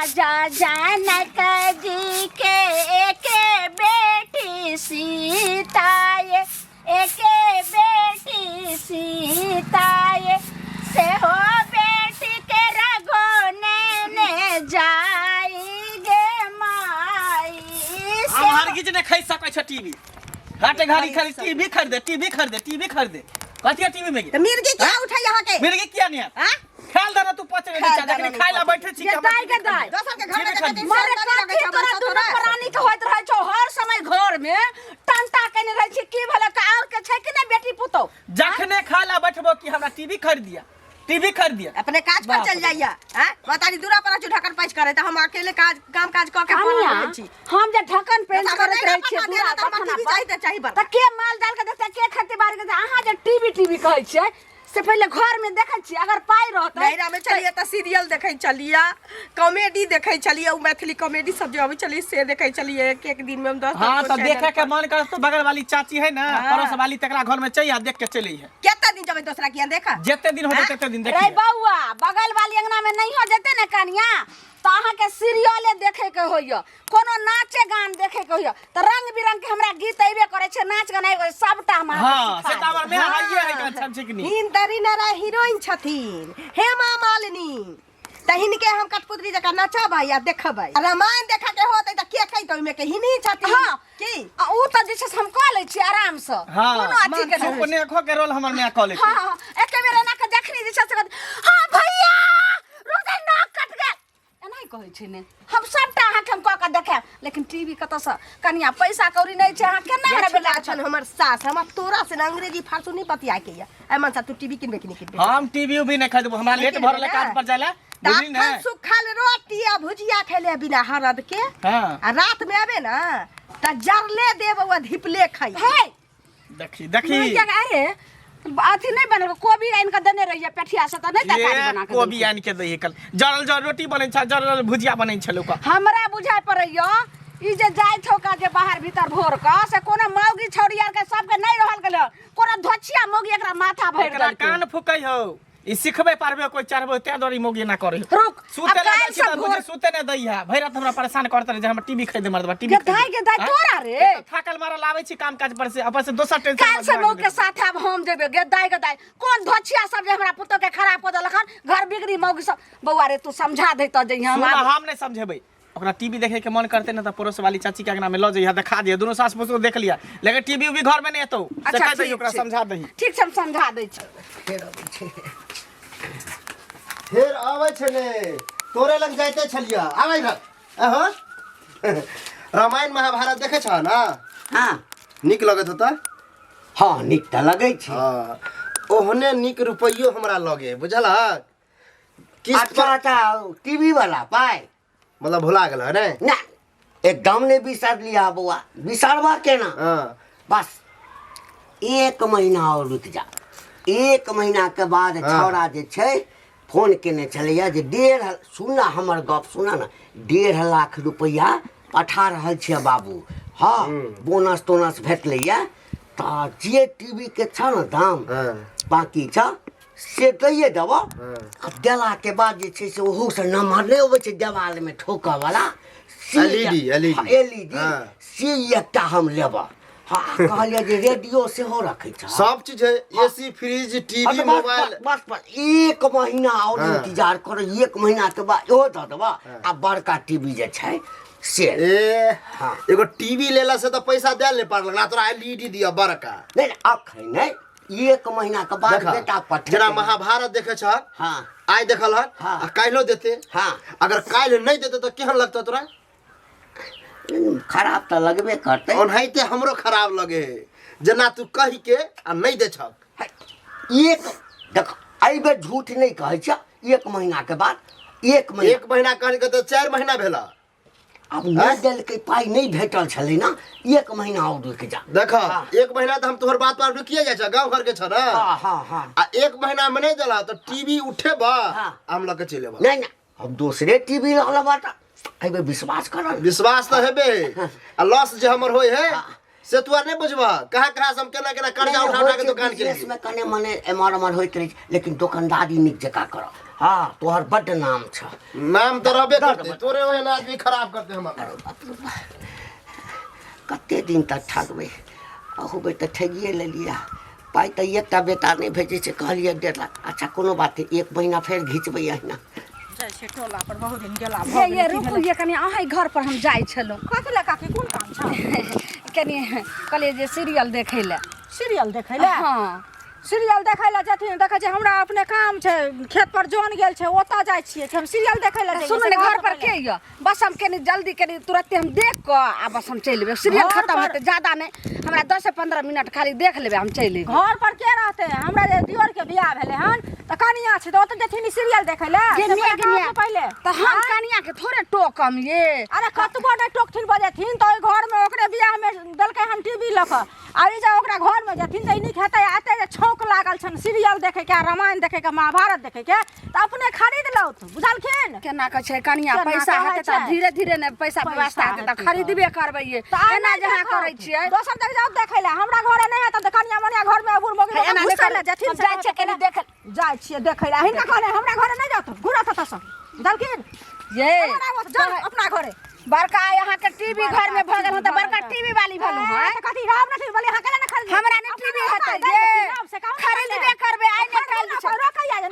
राजा जनक जी के एके बेटी सीता ये एके बेटी सीता ये से हो बेटी के रघोने ने जाई गे माई हम से हरगिज नहि खरीद सकै छ टीवी। घाटे घाटी खाली टीवी खरीदे, टीवी खरीदे, टीवी खरीदे। कथी टीवी में? तऽ मिर्गी किया उठै अहाँके? मिर्गी किया नहीं? आँय? खायल दे तू पचे नहीं खायल चाह दे जखनी खाय ला बैठे छी ये दाइ के दाइ। दोसर के घर में जीवे देखै मरे छी कथी तोरा दुनू प्राणी के होइत रहै छौ हर समय घर में टंटा केने रहै छी की भेलै का और के छै कि नहि बेटी पुतौ? जखने खाय ला बैठबो कि हमरा टीवी खरीद दिया, टीवी खरीद दिया। अपने काज पर चल जाइया। हैं मातारी दूरा पर ढकन पैच करे त हम अकेले काज काम काज क के पड़ल कनिया, रहै छी। हम जे ढकन पेंट तऽ करैत रहै छियै नहि दूरा तऽ हमरा बथाना टीवी पर, चाही तऽ चाही बड़का। तऽ के माल जाल के देखतै, के खेती बाड़ी के देखतै? अहाँ जे टीवी टीवी कहै छियै से पहिले घर में देखै छियै, अगर पाइ रहतै। नैहरा में छलियै तऽ सीरियल देखै छलियै, कॉमेडी देखै छलियै, ओ मैथिली कॉमेडी सब जे अबै छलियै से देखै छलियै। एक एक दिन में हम 10 हाँ तऽ देखे के मन करत तो बगल वाली चाची है ना, हाँ। पड़ोस वाली, तकरा घर में चल आ देख के चली है। केते दिन जेबै दोसरा किया देखा? जते दिन होते तते दिन रे देखिए। बौआ, बगल वाली अंगना में नहीं हो जेते ने कनिया तऽ अहाँके सीरियले देखे के होइया, कोनो नाचे गान देखे के होइया तऽ रंग बिरंग के हमरा गीत अयबे करै छै, नाच गान अयबे, सबटा हम अहाँके हाँ, से सिखा तऽ हमर देब। माय हाइये है कान छम छिकनी। हिन्दरी नरा हीरोइन छथिन हेमा मालिनी, तऽ हिनके हम कठपुतली जकाँ नचबै आ देखबै। आ रामायण देखऽ के होतै तऽ के खैतै ओहिमे के हिनही छथिन। हाँ। की? आ उ तऽ जे छै से हम कऽ लै छियै आरामसँ। हाँ, कोनो अथी के नहि। सुपने खो के रोल हमर माय कऽ लेतै। हाँ, हाँ, एके बेर एना के देखनी जे छै से कहत, हाँ भैया रुक जा, नाक कट गेल, एनाही कहै छै ने। हम सबटा अहाँके हम कऽ के देखायब, लेकिन टीवी कतऽसँ कनिया? पैसा कौड़ी नहि छै, अहाँ केना हमरा बेटा छन हमर सास, हमरा तोरा से ने अंग्रेजी फालतू नहीं बतिया के या। ए मनसा, तू टीवी किनबे कि नहीं किनबे? हम टीवी उवी नहीं खरीदबो, हमरा लेट भर रहलै काज पर जाइला, बुझली ने? तखन सुखल रोटी आ भुजिया खेले बिना हरद के। हाँ। आ रात में आबे ना त जरले देब आ धिपले खाई। हे देखी देखी नहीं क्या, अरे अथी नहीं बनल, कोबी आनि के देने रहिए पेठिया से तऽ नहीं तरकारी ये बना के कोबी देलकै। आनि के दैहे कल जरल जरल रोटी बनै छ, जरल जरल भुजिया बनै छल ओकर। हमरा बुझाइ पड़ैया ई जे जाइ छौ का जे बाहर भीतर भोर क से कोनो मौगी छौड़ी आर के सबके नहीं रहल गेल, कोनो धोछिया मौगी एकरा माथा भरि एकरा देलकै। कान फुकै हौ, ई सिखबे पारबे कोई चढ़बे तें दुआरे ई मौगी ना करे। रुक, सुते अब ला काल्हि जाइ छी से तऽ भोर बुझी सुते नै दै है, भरि रात हमरा परेशान करत रहे जे हमरा टीवी खरीदे मर्दबा, टीवी गे खरीदे। दाइ, गे दाइ, आँय? तोरा रे? एक तऽ थाकल मारल आबै छी काम काज पर से, ऊपर से दोसर टेंशन काल्हि से दिमाग मौके में। साथ आब हम जेबे। गे दाइ, गे दाइ, कोन धोछिया सब जे हमरा पुतोह के खराब कऽ देलक हन, घर बिगड़ी मौगी सब। बौआ रे, तू समझा दे तऽ जइहे हम सुन, आब। हम नहि समझेबै ओकरा। टीवी देखे के मन करते ना तऽ पड़ोस वाली चाची के अंगना में लऽ जइहा, देखा दिया, दुनू सास ससुर देख लिया, लेकिन टीवी उवी घर में नहीं एतौ से। अच्छा, कहि दही ठीक ओकरा, छै। समझा दही। ठीक छै, हम समझा दै छी। फेर अबै छै, फेर अबै छै ने, तोरे लग जाइते छलियै। आबै घर अहो, रामायण महाभारत देखै छह ना? हाँ। नीक लगैत होता? हाँ, नीक तऽ लगै छै। हाँ, ओहने नीक रुपैयो हमरा लगे, बुझलहक? किस्त अच्छा पर अच्छा, टीवी वाला पाइ मतलब भुला गेल है ने? ना, एकदम नहीं बिसरलिया बौआ, बिसरबा केना? हाँ। बस एक महीना और रुक जा। एक महीना के बाद हाँ। छौड़ा जे छै फोन केने छलैया जे 1.5, सुना हमर गप सुना ने, 1.5 लाख रुपैआ पठा रहल छियै बाबू। हाँ, बोनस तोनस भेटलैया तऽ जे टीवी के छ ने दाम हाँ। बाकी छ से दैए देबऽ। हाँ। आ देलाके बाद जे छै से ओहूसँ नम्हर नहि अबै छै देवालमे ठोकऽवला से LED, LED। हाँ, LED। हाँ। से एकटा हम लेबऽ। हाँ, कहलियै जे रेडियो सेहो रखै छ? सब चीज है, एसी, फ्रिज, टीवी, हाँ, तऽ बस, मोबाइल। बस बस बस एक महीना और हाँ। इंतजार कर, एक महीना के बाद इहो दऽ देबऽ आ बड़का टीवी जे छै से। ए हाँ। एगो टीवी लेला से तो पैसा दे ले पारलक ना, तोरा एलईडी दिया बड़का। नहि नहि, अखन नहि, एक महीना के बाद देखा, बेटा पठेतै। जेना महाभारत देखे छ? हाँ। आइ देखल हन? हाँ। आ काल्हिो देते? हाँ। अगर काल्हि नहीं देते तो केहन लगतौ तोरा? खराब तऽ लगबे करतै। ओनाहिते हमरो खराब लगे है, जेना तू कहि के आ नहीं दे छक। एक देख, एहि बेर झूठ नहि कहै छियह, एक महीना के बाद, एक महीना। एक महीना कहल के तऽ 4 महीना भेला। आब नहि देलकै, पाइ नहि भेटल छलै ने, एक महीना और रुकि जा। देख, हाँ। एक महीना तऽ हम तोहर बात पर रुकिए जाइ छ, गाँव घर के छ ना। हाँ हाँ हाँ आ एक महीना में नहीं देला तो टीवी उठेबा, हाँ। हम लऽ के चलि एबा। नहि नहि, हम दोसरे टीवी लऽ लेबा तऽ एहि बेर विश्वास कर ने। विश्वास तऽ हेबे, आ लॉस जे हमर होइ है से तू आर नहि बुझबह, कहाँ कहाँ से हम केना केना कर्जा उठा उठा के दुकान के बिजनेस में कने मने एमहर ओमहर होइत रहै छै, लेकिन दोकानदारी नीक जकाँ करऽ। हाँ तोहर बड्ड नाम छ नाम तऽ रहबे करते तोरे ओहन आदमी खराब करते हमर अरे बाप रे बाप। कते दिन तक ठगबै अहू बेर तऽ ठगिए लेलियै पाइ तऽ एकटा बेटा नहि भेजै छै कहलियै 1.5 लाख अच्छा कोनो बात नहि एक महीना फेर घिचबै अहिना जाइ छै टोला पर बहुत दिन गेला हे भऽ ये गेलै, की रुकू भेलै? ये कनि अहीं घर पर हम जाइ छलहुँ कथी लए काकी कोन काम छौ कनि कहलियै जे सीरियल देखै लए सीरियल देखै लए हँ सीरियल देखै लए जेथिन देखै छै हमरा अपने काम छै खेत पर जन गेल छै ओतऽ जाइ छियै कि हम सीरियल देखै लए जइयै सुनू से ने घर कहऽ पर के यऽ बस हम कनि जल्दी कनि तुरत्ते हम देख कऽ आ बस हम चलि एबै सीरियल घर खतम पर- हेतै ज्यादा नहि हमरा 10 से 15 मिनट खाली देख लेबै हम चलि एबै घर पर के रहतै हमरा जे दियोर के बियाह भेलै हन तऽ कनिया छै तऽ ओतऽ जेथिन सीरियल देखै लए गे से मिया, पहिले गे मिया। कहऽ से पहिले तऽ हम कनिया के थोड़े टोकम ये अरे कतबो नहि टोकथिन बजेथिन तऽ ओहि घरमे ओकरे बियाहमे देलकै हन टीवी लऽ कऽ आ ई जे ओकरा घरमे जेथिन तऽ ई नीक हेतै आ एते जे छौंक लागल छनि सीरियल देखैके आ रामायण देखैके महाभारत देखैके तऽ अपने खरीद लौथ बुझलखिन केना के छै कनिया केना पैसा कहै हेतै तऽ छै? धीरे धीरे ने पैसा पैसा व्यवस्था हेतै तऽ हेतै तऽ। खरीदबे करबै ये तऽ आइ एना नहि जे अहाँ देखब। करै छियै दोसर जगह जाउ देखै लए हमरा घरे नहि हेतै तऽ कनिया मनिया घरमे बूढ़ मौगी हे, एना नहि घुसै लए करू। जेथिन हम से जाइ छियै कनि देखै जाइ छियै देखै लए हिनका कहने हमरा घरे नहि जाउ घुरत एतऽसँ बुझलखिन ये हमरा ओतऽ जाउ अपना घरे बड़का आइ अहाँके टीवी घर में भऽ गेल हन तऽ बड़का टीवी वाली भेलहुँ हँ हँ तऽ कथी राम नहीं बोले हाँ केना खरीद हमरा नहि टीवी हेतै ये खरीदबे करबै आइ ने काल्हि छै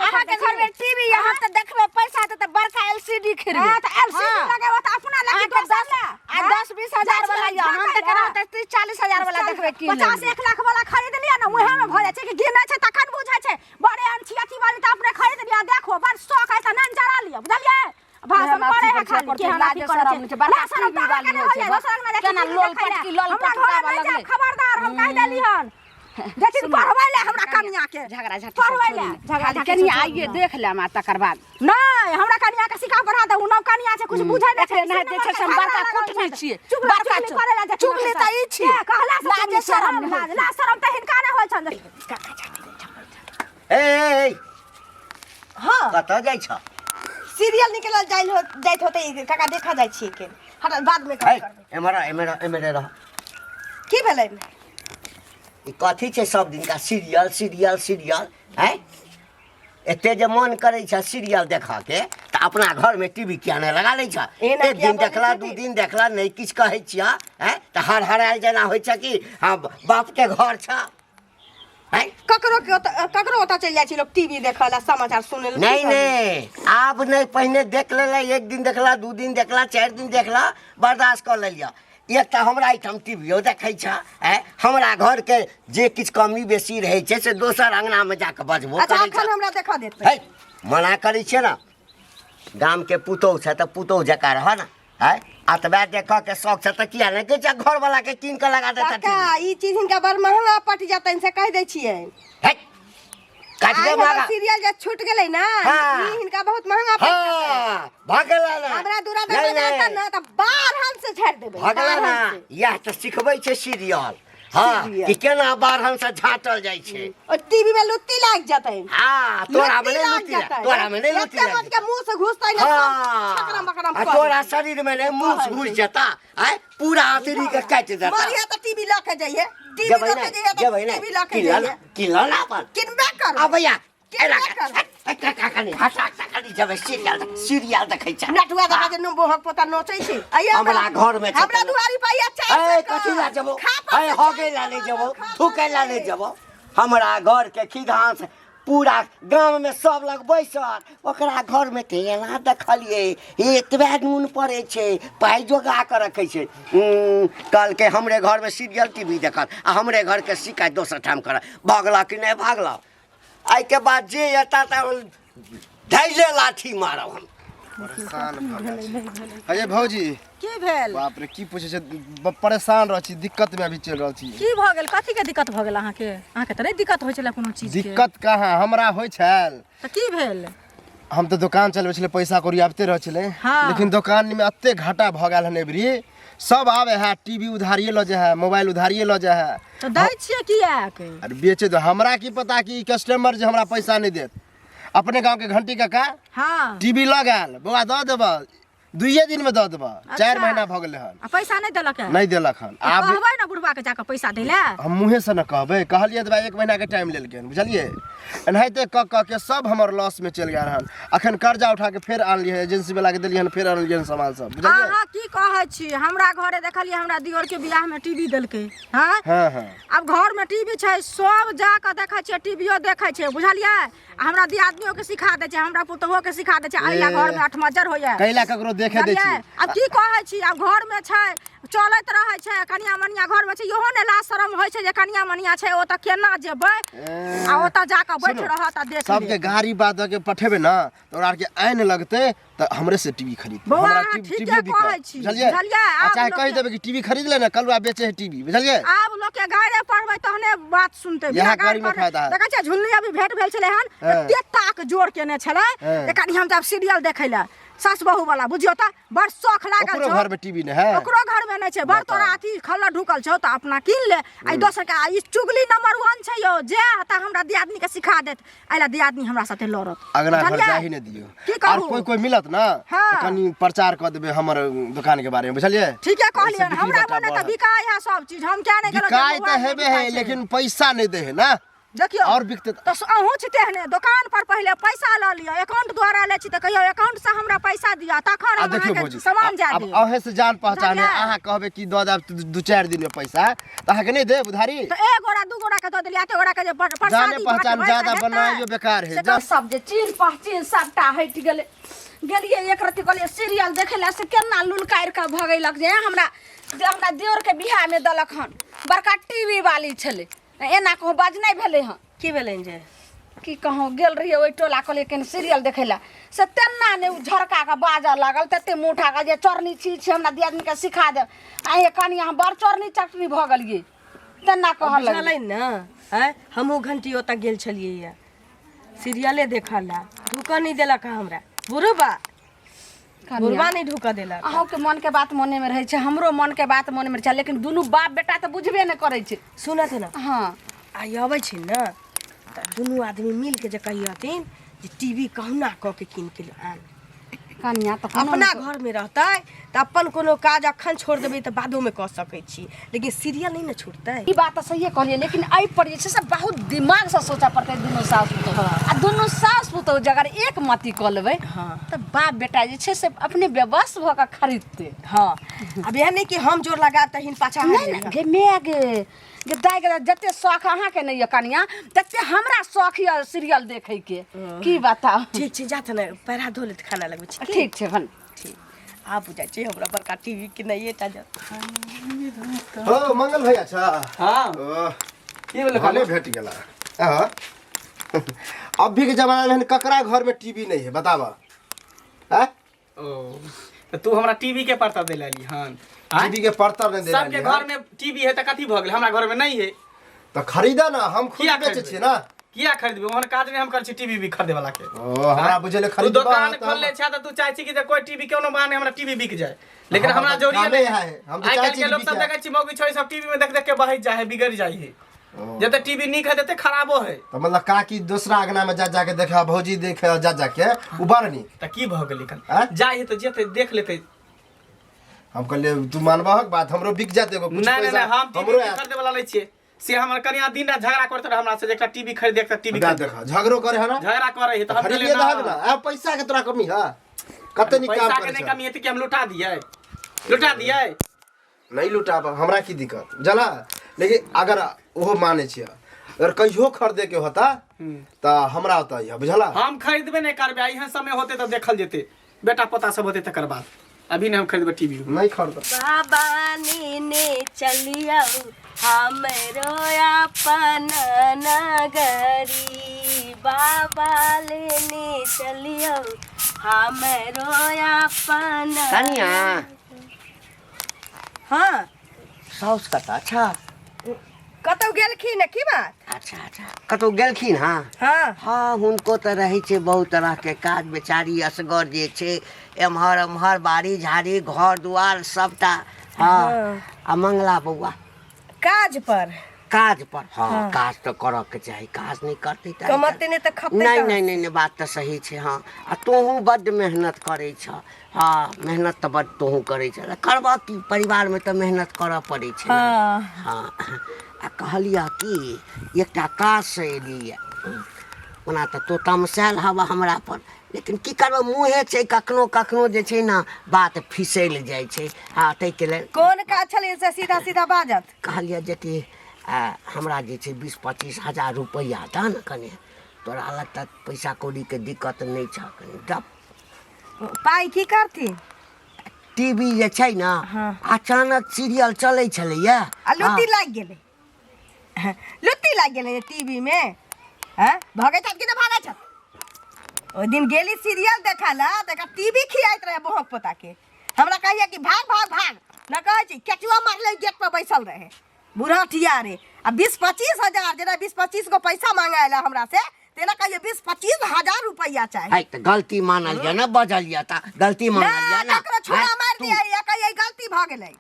अहाँके घर में टीवी अहाँ तऽ देखबै पैसा हेतै तऽ बड़का एलसीडी खरीदबै हां तऽ एलसीडी लगेबो तऽ अपना लगी अहाँके दोसर 10 ले आ 10 20 हजार वाला यऽ हम तऽ केना होतै 30 40 हजार वाला देखबै की 50 1 लाख वाला खरीद लिअ ने मुहे में भऽ जाइ छै कि गिनै छै तखन बुझै छै बड़े अनछी अथी वाली तऽ अपने खरीद लिअ देखो बड़ शौक है तऽ नन जरा लिअ बुझलियै भाषण केहन करे अथी है करै छै, खाली करतै, केहन लाजे अथी करे शरम नहि छै छै, बड़का लाज शरम टीवी तऽ वाली अहाँके नहि होइ छै, होइए दोसर अंगना जाइ छी केना टीवी लोल देखै लए। पटकी, लोल हमरा पटकाबऽ घरे नहि लगलै। जायब खबरदार हम कहि देली हन जेथिन सुनू, पढ़बै लए हमरा कनिया के झगड़ा झाटी सब पढ़बै छोड़ू लए ने। झगड़ा खाली झाटी कनि सब आइए छोड़ू ने। देख लेम आ तकर बाद नहि हमरा कनिया के सिक्का बढ़ा दे उ नव कनिया छै कुछ बुझै नहि छै एकरे नहाय दै छै से हम बड़का कुटनी छियै चुगला बड़का चुगली करे लए जेथिन चुगली तऽ ई छियै के कहला से लाजे चुगली शरम शरम नहि लाज लाज शरम तऽ हिनका नहि होइ छनि ए ए, ए हाँ कतऽ जाइ छ सीरियल निकलल जाइत हो जाइत होतै काका देखा जाइ छियै के हट बाद में है गप करबै एम्हर आ, एम्हर आ, एम्हरे रह की भेलै ई कथी छै सब दिनका सीरियल सीरियल सीरियल हैं एते जे मन करै छै सीरियल देखऽके तऽ अपना घरमे टीवी किया नहि लगा लै छ एना एक किया दिन बजै देखला छथि? 2 दिन देखला नहि किछु कहै छियै हैं तऽ हर हरायल जेना होइ छै कि हँ बापके घर छ हैं ककरो के ओतऽ ककरो ओतऽ चलि जाइ छै लोक टीवी देखऽ लए समाचार सुनै लए नहीं की करबै? नहीं आब नहीं पहिने देख लेला एक दिन देखला 2 दिन देखला 4 दिन देखला बर्दाश्त कऽ लेलियै एकटा हमरा एहिठाम टीवीओ देखै छ आँय हमरा घरके जे किछु कमी बेसी रहै छै से दोसर अङ्गनामे जाकऽ बजबो अच्छा करै एखन छै हमरा देखऽ देत है मना करै छियै ने गामके पुतोहु छै तऽ पुतोहु जकाँ रहऽ ने आँय अतबे देखऽके शौक छै तऽ किया नहि कहै छै घरवलाके कीन कऽ लगा देता काका ई चीज हिनका बड़ महंगा पटि जेतनि से कहि दै छियनि है काटि दे आइ हमर महंगा सीरियल जे छूट गेलै ना हाँ। ई हिनका बहुत महंगा पड़ि जेतनि। हाँ भगला ना हमरा दूरा नहीं, दरवाजा नहीं। अनतन ना तऽ बारहन से झाड़ि देबै भगला ना बारहन से। इएह तऽ सिखबै छै सीरियल हाँ सीरियल। कि केना बारहन से झाँटल जाइ छै ओ टीवी में लुत्ती लागि जेतै हाँ तोरा में नहीं लागि लुत्ती लाग- जेतै। तोरा में नहीं लुत्ती एते लागि मोट के मुंह से घुसतै ना सब छकरम हाँ बकरम आ कऽ तोरा देतै। शरीर में नहीं मुंह से घुस जाता आय पूरा अतरी के काटि देता मरिया तऽ टीवी लऽ के जइहे टीवी जेबै लऽ के नहि जइहे तऽ जेबै नहि टीवी लऽ के किनल जइहे किनल ना अपन किनबे करबै आ भैया किनबे करबै कनि जेबै सीरियल सीरियल देखै छै नटुआ देखा जे नुबोहक पोता नोचै छै आइए हमरा घरमे छै हमरा तऽ- दुआरी पर आइए चारि ए चक्कर। कथी ला जेबो खा पर ए से हगे चारि ला नहि चक्कर, जेबो खा पर थूकै ला से। नहि जेबो हमरा घरके खिधांस पूरा गाममे सब लग बैसल ओकरा घरमे तऽ एना देखलियै एतबे नून पड़ै छै पाइ जोगा कऽ रखै छै कहलकै हमरे घरमे सीरियल टी वी देखत आ हमरे घरके शिकायत दोसर ठाम करत भगला कि नहि भागला एहिके बाद जे एता तऽ धैले लाठी मारब हम परेशान भऽ गेल छी। अरे भौजी की भेल बाप रे की पूछे छै परेशान रह छी दिक्कत में अभी चलि रहल छी की भऽ गेल कथी के दिक्कत भऽ गेल अहाँके अहाँके तऽ नहि दिक्कत होइ छलै कोनो चीज के दिक्कत कहाँ हमरा होइ छल तऽ की भेल हम तऽ दोकान चलबै छलै पैसा कौड़ी आबिते रहै छलै हाँ। लेकिन दोकान में एते घाटा भऽ गेल हन एबरी सब आबै है टीवी उधारिए लऽ जाइ है मोबाइल उधारिए लऽ जाइ है तऽ दै छियै किएक अरे बेचे दो हमरा की पता कि ई कस्टमर जे हमरा पैसा नहीं देत अपने गांव के घंटी काका हाँ टीवी लऽ गेल बौआ दऽ देबऽ दुइये दिन में दऽ देबह। 4 महीना भऽ गेलै हन। आ पैसा नहि देलक है? नहि देलक हन। आब कहबै ने बुढ़बा के जाकऽ पैसा दै लए। हम मुँहे से न कहबै, कहलियै तऽ भाइ 1 महीना के टाइम लेलकै हन, बुझलियै? एनाहिते कऽ कऽ के सब हमर लॉस में चलि गेल हन। अखन कर्जा उठा के फेर आनलियै, एजेंसी वाला के देलियै हन, फेर आनलियै हन सामान सब, बुझलियै? अहाँ की कहै छी, हमरा घरे देखलियै हमरा दियोर के बियाह में टीवी देलकै। हाँ? हाँ, हाँ। आब घर में टीवी छै, सब जाकऽ देखै छियै, टीवीओ देखै छै, बुझलियै? आ हमरा दियादनियो के सिखा दै छै, हमरा पुतोहो के सिखा दै छै, अइला घर में अठमज्जर होइए। कैला ककरो देखे दै छी? आब की कहै छी, आब घर में छै, चलैत रहै छै, कनिया मनिया घर में छै, इहो ने लाज शरम होइ छै जे कनिया मनिया छै, ओतऽ केना जेबै? आ ओतऽ जाकऽ बैठ रहत आ देख सबके लेत। गाड़ी बात दऽ के पठेबै ना तऽ ओकरा आरके आनि लगतै तऽ हमरे से टीवी खरीद। बौआ, हमरा अहाँ टीवी ठीके बिकत, कहै छी, बुझलियै? बुझलियै? आ आब चाहे लोक कहि के- देबै कि टीवी खरीद ले ने, कलुआ बेचे है टीवी, बुझलियै? आब लोक के गाड़े पढ़बै तहने बात सुनतै। इएह बिना गाड़ी गाड़ी में पढ़ने- फायदा है। देखै छियै झुन्नी अभी भेंट भेल छलै हन, हाँ। एते ताक जोर केने छलै हाँ। जे कनि हम जायब सीरियल देखै लए, सास बहू वाला, बुझियौ तऽ बड़ शौख लागल ओकरो छौ। घर में टीवी नहि है? ओकरो घर में नहि छै। बड़ तोरा अथी खल्ला ढुकल छौ तऽ अपना कीन ले। आ ई दोसर के आ ई चुगली नंबर 1 छै यौ, जे तऽ हमरा दियादनी के सिखा देत, एहि ला दियादनी हमरा साथे लड़त। अगना घर बुझलियै? जाही नहि दियौ। की आर कहू? कोई कोई मिलत ना, हाँ। तऽ कनि प्रचार कऽ देबै हमर दुकान के बारे में, बुझलियै? ठीके कहलियै, ओहिसँ बिक्री हमरा बट्टा मने तऽ बढ़त। बिकाय है सब चीज, हम क्या नहि गेलहुँ जे बिकाय बौआ तऽ नहि हेबे बिकाय है, छै। लेकिन पैसा नहि दै है ना। देखियौ, और बिकते तऽ अहूँ छी तेहने, दोकान पर पहिले पैसा लऽ लिअ, अकाउंट द्वारा लै छी तऽ कहियौ अकाउंट से हमरा पैसा दिअ, तखन आ हम देखियौ अहाँके भौजी, सामान जाय आब देब। अहें से जान पहचान है, बुझलियै? अहाँ कहबै कि दऽ देब 2-4 दिन में पैसा, तऽ अहाँके नहि देब उधारी? तऽ एक गोरा 2 गोरा के दऽ देलियै, एते गोरा के जे प्रसादी जाने पहचान बाँटबै ज्यादा तऽ हेतै। बनाइयो बेकार है। से तऽ सब जे चीन पहचीन सबटा हटि गेलै। गेलियै एक रत्ती कहलियै सीरियल देखै लए, से केना लुलकारि कऽ भगेलक जे हमरा जे हमरा दियोरके बियाहमे देलक हन, बड़का टीवी वाली छलै, एना कहूँ बजनाइ भेलै हन। की भेलनि जे? की कहूँ, गेल रहियै ओहि टोला, कहलियै कनि सीरियल देखै लए, से तेना ने ओ झरका कऽ बाजऽ लागल, तते मुँह उठा कऽ जे चोरनी छी छी हमरा दियादनीके सिखा देब। आ हे कनिया, हम बड़ चोरनी चटनी भऽ गेलियै, तेना कहऽ लगलै। बुझलै ने, आँय? हमहूँ घंटी ओतऽ गेल छलियै सीरियले देखऽ लए, ढुकऽ नहि देलक हमरा बुढ़बा, बुढ़बा नहि ढुकऽ देलक। अहूँके मनके बात मनेमे रहै छै, हमरो मनके बात मनेमे रहै छै, लेकिन दुनू बाप बेटा तऽ बुझबे नहि करै छै। सुनत ने? हाँ। आइ अबै छै ने तऽ दुनू आदमी मिलके जे कहियथिन जे टीवी कहुना कऽ के कीन के आन। कनिया तऽ कोनो अपना घरमे रहतै तऽ अपन कोनो काज अखन छोड़ देबै तऽ बादोमे कऽ सकै छी, लेकिन सीरियल नहि ने छूटतै। ई बात तऽ सहिए कहलियै, लेकिन एहि पर जे छै से बहुत दिमागसँ सोचऽ पड़तै दुनू सास पुतोह। आ दुनू सास पुतोह जे अगर एक मती कऽ लेबै हाँ। तऽ बाप बेटा जे छै से अपने व्यवस्थ भऽ कऽ खरीदतै। हाँ, आब एहन नहि कि हम जोर लगा तऽ हिन पाछा हटि नहि जइहे। गे माय गे, गे दाइ गे, जते शौख अहाँके नहि यऽ कनिया, तते हमरा शौख यऽ सीरियल देखैके, की बताउ। ठीक छै, जा तऽ ने पैर हाथ धो ले तऽ खाना लगबै छी। ठीक छै भन। ठीक, आब बुझाइ छै हमरा बड़का टीवी के नहीं टा जात। हो मंगल भैया छा? हाँ। ओह, की भेलै? भने भेट गेला। हाँ। अभी के जमाना में ककरा घर में टीवी नहीं है, बतावा? हाँ? ओ, तऽ तू हमरा टीवी के परतर दे लेली हन? आँय? टीवी के परतर नहीं दे सबके लेली घर हन। में टीवी है तऽ कथी भऽ गेलै, हमरा घर में नहीं है। तऽ खरीदा ना, हम खुद किया बेचै खरीदबै? छियै ना। किया खरीदबै? ओहन काज नहि हम करै छी टीवी भी खरीदे वाला के। ओ, हमरा बुझेलै तू खरीदबा दोकान तऽ खोलले छै तऽ तू चाहै छी कि जे कोई टीवी कोनो बहाने हमरा टीवी बिक जाए, लेकिन हमरा हमरा तऽ जरूरी कामे नहि है, हम तऽ आइ चाहै काल्हि छी के कि लोक सब बिक जाए। देखै छी मौगी छोरी सब टीवी में देख देख के बहै जाइ है, बिगड़ जाइ है। ओ। जते टीवी नीक है तते खराबो है। तऽ मतलब काकी दोसरा अंगना में जा जा के देखा, भौजी देखे जा जा के, उ बड़ नीक। तऽ की भऽ गेलै कन? आँय? जाइ है तऽ जेतै, देख लेतै। हम कहलियै तू मानबहक बात, हमरो बिक जात एगो कुछ नहि नहि पैसा, नहि, हम टीवी हमरो आयत। खरीदे वाला नहि छियै। से हमर कनिया दिन रात झगड़ा करते रहे हमरा से जे एकटा टीवी खरीद, एकटा टीवी दा खरीद। देखा, झगड़ो करे है ना? झगड़ा करे है तऽ हम खरीदिए कहलियै दहक ना। ना, आ पैसा के तोरा कमी है? कते नीक काम पैसा के करे नहि छै। कमी हेतै कि हम लुटा दियै? लुटा दियै? नहीं लुटाब, हमरा की दिक्कत जला। लेकिन अगर ओहो माने छियै, अगर कहियो खरीदे के होता तऽ हमरा ओतऽ अइहऽ, बुझला? हम खरीदबे नहि करबै, एहन समय होते तऽ देखल जेतै, बेटा पोता सब होते तकर बाद, अभी नहीं हम खरीदबै टीवी। नहीं खरीदब। बाबा नेने चलियौ हमरो अपन नगरी, बाबा लेने चलियौ हमरो अपन। कनिया। हाँ। साउस कतऽ अच्छा? कतौ गेलखिन की बात? अच्छा अच्छा, कतौ गेलखिन? हाँ हाँ हाँ, हुनको तऽ रहै छै बहुत तरह के काज, बेचारी असगर जे छै, एम्हर एम्हर बाड़ी झाड़ी घर दुआर सबटा। हाँ। आ मंगला बौआ काज पर? काज पर हँ काज तऽ करऽ के चाही काज नहि करतै तऽ कमतै नहि तऽ खपतै नहि कहाँ नहि नहि नहि बात तऽ सही छै हँ आ तोहूँ बड्ड मेहनत करै छह हँ मेहनत तऽ बड्ड तोहूँ करै छह करबह की परिवारमे तऽ मेहनत करऽ पड़ै छै ने। हँ हँ आ कहलिअ कि एकटा काजसँ एलियै ओना तऽ तोँ तमसायल हबऽ हमरापर लेकिन की करबै मुँहे छै कखनो कखनो जे छै ने बात फिसलि जाइ छै हँ ताहिके लेल कोन काज छलै से सीधा सीधा बाजत कहलियै जेकि हमरा जे छै 20-25 हजार रुपैआ दऽ ने कने तोरा लग तऽ पैसा कौड़ीके दिक्कत नहि छह कनि दऽ पाइ की करथिन टी वी जे छै ने हँ। अचानक सीरियल चलै छलैया आ लुत्ती लागि गेलै लुत्ती लागि गेलै टीवी मे हँ भगै छथि कि नहि भागै छथि ओहि दिन गेली सीरियल देखै लए तऽ एकरा टीवी खियाइत रहै बोहक पोताके हमरा कहिया कि भाग भाग भाग न कहै छी केचुआ मारले गेट पर बैसल रहे बूढ़ा ठिया रे आ 20-25 हजार जेना 20-25 गो पैसा मांगे आयल हमरा से तेना कहियो 20-25 हजार रुपया चाही है तऽ गलती मानल यऽ ने बजल यऽ तऽ गलती मानल यऽ ना ने ककरो छुरा हैं? मारि तू दिया या कहियो गलती भऽ गेलै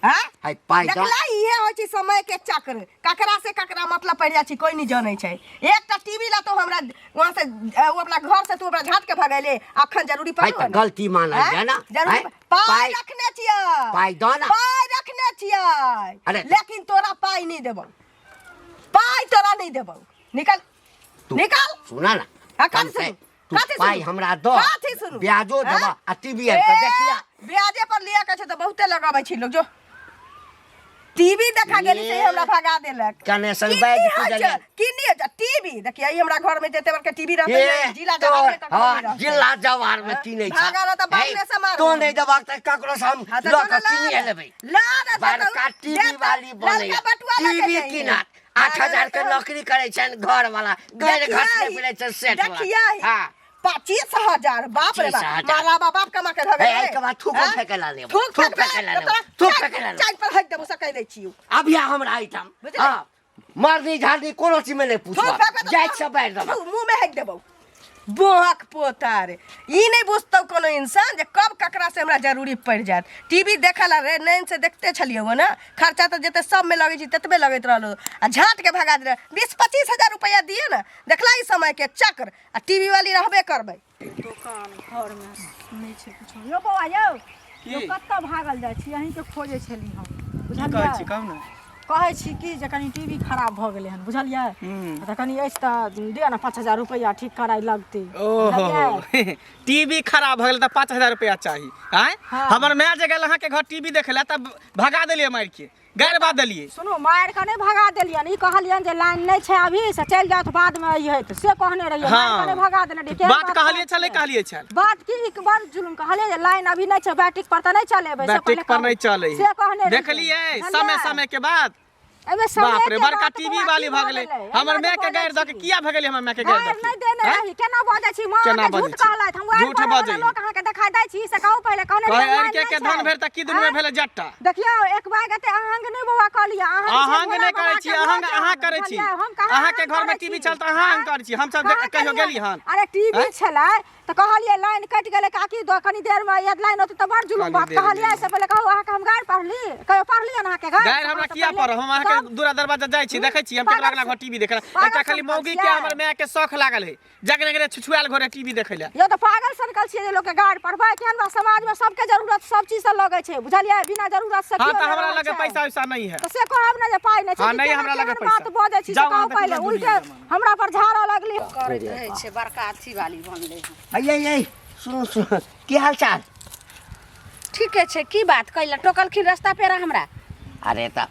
हैं है पाइ दऽ देखला इहे होइ छै समय के चक्र ककरा से ककरा मतलब पड़ि जाइ छै कोई नहीं जानै छै एकटा टीवी ला तो हमरा वहाँ से ओ अपना घर से तू हमरा झाट के भगैले अखन जरूरी है पड़ल तऽ गलती मानल यऽ ने जरूरी हैं? पाइ पाइ रखने छियै पाइ दऽ ने पाइ रखने छियै अरे लेकिन तोरा पाइ नहीं देबौ पाइ तोरा नहीं देबौ निकल तू निकल सुना ना हाँ, कम कथी से सुनू? तू कथी पाइ सुनू? हमरा दऽ कथी सुनू? ब्याजो हाँ? देबऽ आ टीवी आबि कऽ ए, देखिया ब्याजे पर लिया के छै तऽ बहुते लगाबै छी लोग जो टीवी देखा गेली से हमरा भगा देलक कनेक्शन की बैग होइ छै? पूजलियै। की नहि होइ छै? टीवी देखिए ई हमरा घर में जते बड़का टीवी रहतै ए, ने, जिला जवाब तोर- में ककरो हाँ, नहि रहतै। जिला जवार में किनै छ भागल रहत तऽ बापरे से मारब। तो नहीं देबाक तऽ ककरो से हम हाँ, तऽ लऽ जो कऽ ने ला किनिए ने। लेबै ला ने तऽ बड़का तू टीवी देतौ, वाली बनैया ललका बटुआ लऽ के टीवी जाइहे। किनत 8,000 के हाँ, नौकरी करै छनि घर वाला गैर देखिया घसने ही, फिरै छै सेठ वाला देखिया ही। हाँ 25,000 बाप रे बाप 25,000। मारा बाप कमा के धगे हे, एहिके बाद थूको फेकै ला लेब। थूक थूक फेकबै, फेकै ला लेब। तऽ तोरा थूक फेकै ला लेब। चारि पर हटि देबो से कहि दै छियौ अभी हमरा एहिठाम बुझलियै? हाँ मरनी झाड़नी कोनो चीज में नहीं थूक पूछब फेकबै तऽ जाइत से बाढ़ि देबा थू, मुँह में हटि देबौ बोहक पोता रे ई नहि बुझतौ कोनो इंसान जे कब ककरा से हमरा जरूरी पड़ि जायत टीवी देखऽ ला रे नैन से देखते छलियै वो ने खर्चा तऽ जते सबमे लगै छै ततबे लगैत रहलो आ झाँट के भगा दे 20-25 हजार रुपया दिए ने देखला ई समय के चक्र आ टीवी वाली रहबे करबै दोकान घरमे नहि छै कुछो यौ बौआ यौ यौ की? कतऽ भागल जाइ छी अहीँके खोजै छली हम की कहै बुझलियै छी कहू ने कहै छी कि जे कनि टीवी खराब भऽ गेलै हन बुझलियै हम्म। तऽ कनि अछि तऽ दिअ ने 5,000 रुपैआ ठीक कराइ लगतै ओहो बुझलियै? टीवी खराब भऽ गेल तऽ 5,000 रुपया चाही आँय हाँ। हमर माय जे गेल अहाँके घर टीवी देखै लए तऽ भगा देलियै मारि के गारि बात देलियै सुनू मारि कऽ नहि भगा देलियनि ई कहलियनि जे लाइन नहि छै अभी से चलि जाउ तऽ बादमे अइहे तऽ से कहने रहियै मारि कऽ नहि भगा देने रहियै केहन बात कहलियै छलै कहलियै छल बात की ई बड़ जुलुम कहलियै जे लाइन अभी नहि छै बैट्रिक पर तऽ नहि चलेबै से बैट्रिक पहिले पर नहि कहू। चलै से कहने रहियै। देखलियै बुझलियै? समय समय के बाद एहिमे समय बाप रे के बड़का बात टीवी बौआ, वाली की भऽ गेलै हमर एना माय जे के गारि दऽ के बजै छी। किया भऽ गेलै हमर माय के गारि गारि दऽ नहि के देने आँय? रही केना बजै छी माँ केना अहाँके बजै झूठ छी? कहलथि हम गारि झूठ पढ़ै वला बजै। लोक अहाँके देखाइ दै छी से कहू पहिले कहने कहै रहियै अरके लाइन के नहि धन छै। भेल तऽ की दुनू आँय? भेलै जट्टा देखियौ एक बैग एते अहंग नहि बौआ कहलियै अहंग छै अहंग भोला नहि करै बाबा छी के अहंग भोला अहाँ करै छी बुझलियै? हम कहाँ अहाँके अहंग घरमे करै टीवी छी? चल तऽ अहाँ अहंग करै छी हमसब कहाँ कहियो केलियै? गेली हन अरे टीवी आँय? छलै तऽ कहलियै लाइन कटि गेलै काकी दो कनी देर मे यदि लाइन होतै तऽ बड़ जुलुम कनी बात देर मे। कहलियै से पहिले कहू अहाँके हम गारि पढ़ली कहियो पढ़ली हन अहाँके गारि गारि हमरा किया पड़ल हम अहाँके दूरा दरवाजा जाइ छी देखै छी हम पागल केकरो अगला छी। घर टीवी देखै पागल एकटा खाली सन मौगी के छियै। हमर माय के शौख लागल है जगने गने छुछुआल घरे टीवी देखै लए यौ तऽ पागल सनकल छियै जे लोकके गारि पढ़बै केहन बा समाजमे सबके जरूरत सब चीज से लगै छै बुझलियै बिना जरूरत से हाँ केओ तऽ नहि हमरा रहै लगे छै। पैसा वैसा नहीं है तऽ से कहब ने जे पाइ नहि छै हाँ, कि नहि केना हमरा लगे केहन पैसा। बात बजै छी से जाउ कहू अहाँ देखू पहिले दुनिया उल्टे जमाना। हमरा पर झाड़ऽ लगली करैत रहै छै बड़का अथी वाली बनलै हन अये ये सुनू सुनू की हाल चाल ठीके छै की बात कैला टोकलखिन रास्ता पेरा हमरा अरे तऽ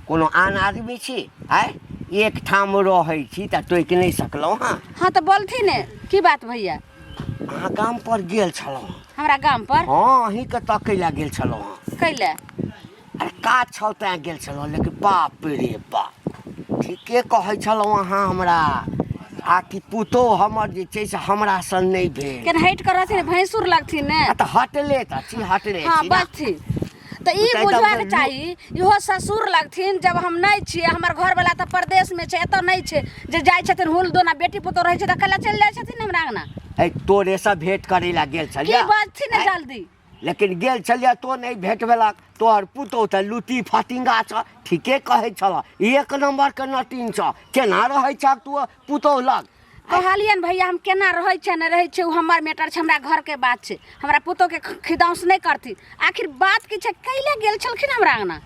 कोनो आन आदमी छी आँय एक ठाम रहै छी तऽ टोकि नहि सकलहुँ हँ हाँ तऽ बोलथिन ने की बात भैया अहाँ गाम पर गेल छलहुँ हमरा गाम पर हँ अहीँके तकै लए गेल छलहुँ हँ कैला अरे काज छल तैँ गेल छलहुँ लेकिन बाप रे बाप ठीके कहै छलहुँ अहाँ हमरा आ कि पुतोहु हमर जे छै से हमरा सन नहि भेल केना हटि कऽ रहथिन भैंसुर लगथिन ने आ तऽ हटले तऽ छी हटले हाँ छी ने बजथिन तऽ ई तऽ बुझबाक एकदम चाही इहो ससुर लगथिन जब हम नहि छियै हमर घरवला तऽ परदेशमे छै एतऽ नहि छै जे जाइ छथिन हुल दोना बेटी पुतोह रहै छै तऽ कला चलि जाइ छथिन हमरा अङ्गना ए तोरेसँ भेंट करै लए गेल की छलियै बजथिन ने जल्दी लेकिन गेल छलियै तो नहि भेट भेलक। तोहर पुतोहु तऽ लुटी फतिंगा छ, ठीके कहै छल, एक नम्बरके नटीन छ। केना रहै छह तू पुतोहु लग? कहलियनि भैया, हम केना रहै छै नहि रहै छै ओ हमर मैटर छै, हमरा घरके बात छै, हमरा पुतोहके खिदौस नहि करथिन। आखिर बात की छै, कैले गेल छलखिन हमरा अंगना?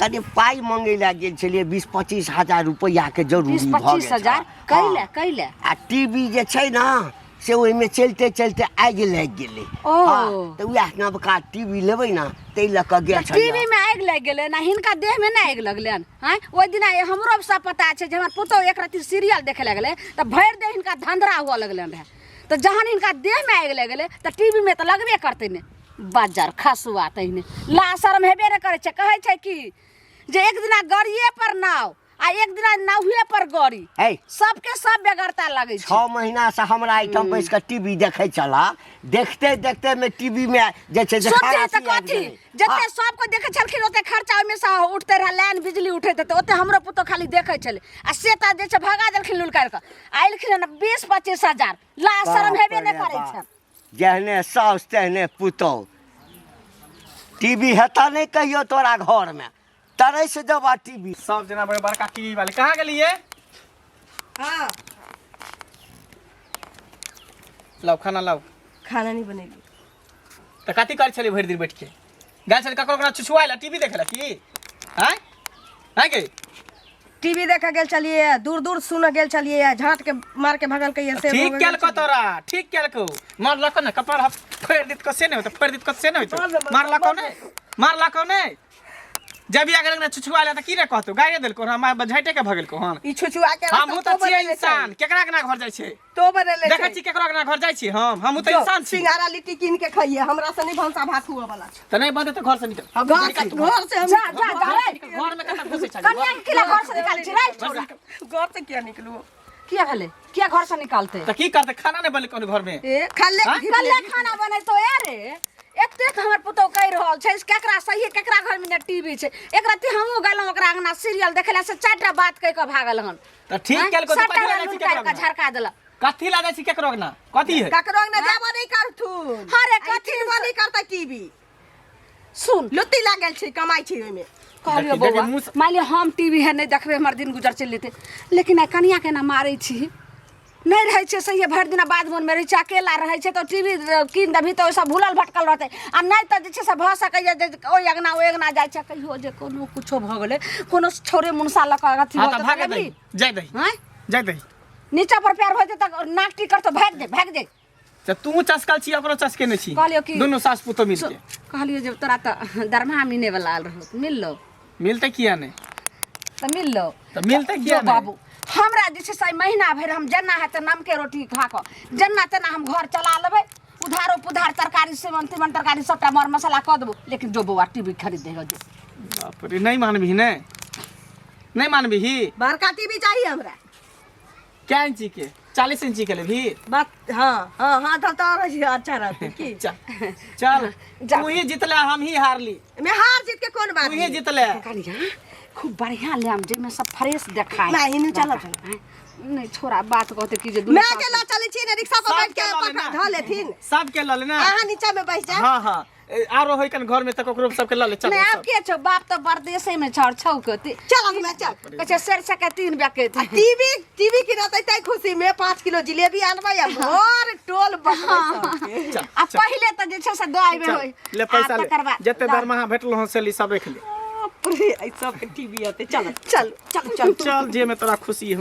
कनि पाइ मंगै लए गेल छलियै, 20-25 हजार रुपैआके जरूरी 20 भऽ 25 गेल हजार? छल। कैले? हँ। कैले? आ टीवी जे छै ने से ओहिमे चलिते चलिते आगि लागि गेलै। ओ। हँ, तऽ उएह नवका टीवी लेबै ने ताहि लऽ कऽ गेल छलियै। टीवी में आगि लागि गेलै ना, हिनका देह में नहि आगि लगलनि? आँय, ओहि दिना हमरो सब पता छै जे हमर पुतोहु एक रत्ती सीरियल देखे लगलै तऽ भरि देह हिनका धंधरा हुअ लगलनि रहए। तऽ जहन हिनका देह में आगि लागि गेलै तऽ टीवी में तऽ लगबे करतै ने। बजर खसुआ तहिने ला शरम हेबे ने करै छै। कहै छै कि जे एक दिना गड़िए पर नाव आ एक दिना नाहुए पर गड़ी, है सबके सब बेगरता लगै छै। 6 महीना से हमरा एहिठाम बैस कऽ टीवी देखै छला, देखते देखते में टीवी में जे छै से सोचै खरासी तऽ आबि कथी गेलै। जते हँ। सबके देखै छलखिन ओते खर्चा ओहिमे से उठते रहै, लाइन बिजली उठैत हेतै ओते। हमरो पुतोह खाली देखै छलै आ से तऽ जे छै भगा देलखिन लुलकारि कऽ। अयलखिन हन 20-25 हजार ला, शरम हेबे नहि बाप रे करै बाप। छै। जेहने साउस तेहने पुतोह। टीवी हेतऽ नहि कहियो तोरा घरमे, तरस देबा टीवी। सब जना बड़े बड़का टीवी वाले कहाँ गेलिए? हाँ। लाओ खाना लाओ। खाना नहीं बनेली। तऽ कथी करै छलियै भरि दिन बैठ के? गेल छलियै ककरो ककरो छुछुआइ ला, टीवी देखै ला की? आँय आँय गे। टीवी देखे गेल छलियै, दूर दूर सुन गेल छलियै, झाँट के मार के भगल के से ठीक केलको तोरा, ठीक केलको। मारलको ने कपार हफ फोड़ि देत से नहि होतै, फोड़ि देत से नहि होतै। मारलको ने, मारलको ने। जब अगर अंगना छुछुआ ला तऽ की रे कहतौ? गाये देलको हन, माय झाँटे के भगेलको हन। ई छुछुआ के हमहूँ तऽ छियै इंसान, केकरा अंगना घर जाइ छै? तो बनेले देखै छी केकरो अंगना घर जाइ छी हम? हमहूँ तऽ इंसान छी। सिंघाड़ा लिट्टी कीन के खाइए, हमरा से नहीं भनसा भात हुआ वाला छै। तऽ नहि बनतै तऽ घर से निकल। घर से, घर से हम जा जा जा रे। घर में कतऽ घुसै छै? कनिया के किला घर से निकाल छी रे छोरा? घर से किया निकलू? किया भेलै? किया घर से निकालते? तऽ की करतै? खाना नहि बनलै कोनो घर में? ए खाले। हाँ? कल्ले खाना बनेतो रे। एतेक हमर पुतोह कहि रहल छै से केकरा सही, केकरा घर में ने टीवी छै। एक रत्ती हमहूँ गेलहुँ ओकरा अंगना सीरियल देखै लए, से चारिटा बात कहि कऽ भागल हन। तऽ ठीक केलको। सबटा कथी ला जाइ छी लुल केकरो काटि कऽ अंगना? झरका देलक। कथी ला जाइ छी केकरो अंगना? कथी है? ककरो अंगना जाबो नहीं करथुन। हाँ रे, आ ई कथी किनबो नहीं करतै टीवी। सुन, लुत्ती लागल छै, कमाइ छै ओहिमे। कहलियो देखी, देखी, बौआ, मुँह से- मान लिअ हम टीवी है नहि देखबै, हमर दिन गुजर चलि जेतै, लेकिन आइ कनिया केना मारै छी? नहि रहै छै सही, भरि दिना बाध बोनमे रहै छै, अकेला रहै छै, तऽ टीवी कीन देबही तऽ ओहिसँ भूलल भटकल रहतै आ नहि तऽ जे छै से भऽ सकैए जे ओहि अङ्गना ओहि अङ्गना जाइ छै। कहियो जे कोनो किछो भऽ गेलै, कोनो छौरे मुनसा लऽ कऽ अथी हाँ भऽ तऽ जेतै, भागे लेबही? दही, जाय दही। आँय? जाय दही। नीचा पर पैर भऽ जेतै तऽ नाक टीकर तऽ भागि जाय, भागि जाय। तऽ तू चस्कल छी, ओकरो चस्के नहि छी। कहलियौ कि- दुनू सास पुतोह मिल के कहलियौ जे तोरा तऽ दरमाहा मिले वाला आयल रहौ, तऽ मिललो? मिलतै किया नहि? तऽ मिललो? तऽ मिलतै किया जो नहि? बाबू, हमरा जे छै से एहि महीना भरि हम जेना हेतै नमके रोटी खा कऽ जेना तेना हम घर चला लेबै। उधारो पुधार तरकारी सेवन तीमन तरकारी सबटा मर मसाला कऽ देबो, लेकिन जो बौआ, टीवी खरीद देगा जो। बाप रे, नहि मानबही? ने नहि मानबही? बड़का टीवी चाहिए हमरा। कै इंची के? 40 इंची के लेबही? बात हाँ हाँ हाँ, तब तो और अच्छा रहते की। चल चल, तू ही जीतले, हम ही हारली। मैं हार जीत के कौन बात तू ही है? जीतले। कनिया, खूब बढ़िया लेम जाहिमे सब फ्रेश देखाय। नहीं, नहीं, चलो, चलो। नहीं छोरा, बात कहते कि जे दुनू मैं सास- के ला चलै छी ने, रिक्शा पर बैठ के सबके लऽ ले पकड़ ना। धऽ लेथिन। सबके लऽ ले ना। अहाँ नीचा में बैठ जा। हाँ हाँ, आरो होय कन घर में तऽ ककरो सबके लऽ ले, चल। नहीं, आब सब। के छौ? बाप तऽ परदेसे में छौ, छौ के चल अंगना चल। कहै छै शेर सके तीन बेके। टीवी टीवी किनतै तै खुशी में 5 किलो जिलेबी आनबै आ भर टोल बटबै सबके। चल। आ पहिले तऽ जे छै से दऽ चल, होय ले पैसा आ ले। तकर बाद जते दरमाहा भेटलो हँ से ली, सब रख ले। बाप रे, एहि सबके टीवी अतै। चल चल चल चल। चल, जे में तोरा खुशी हो।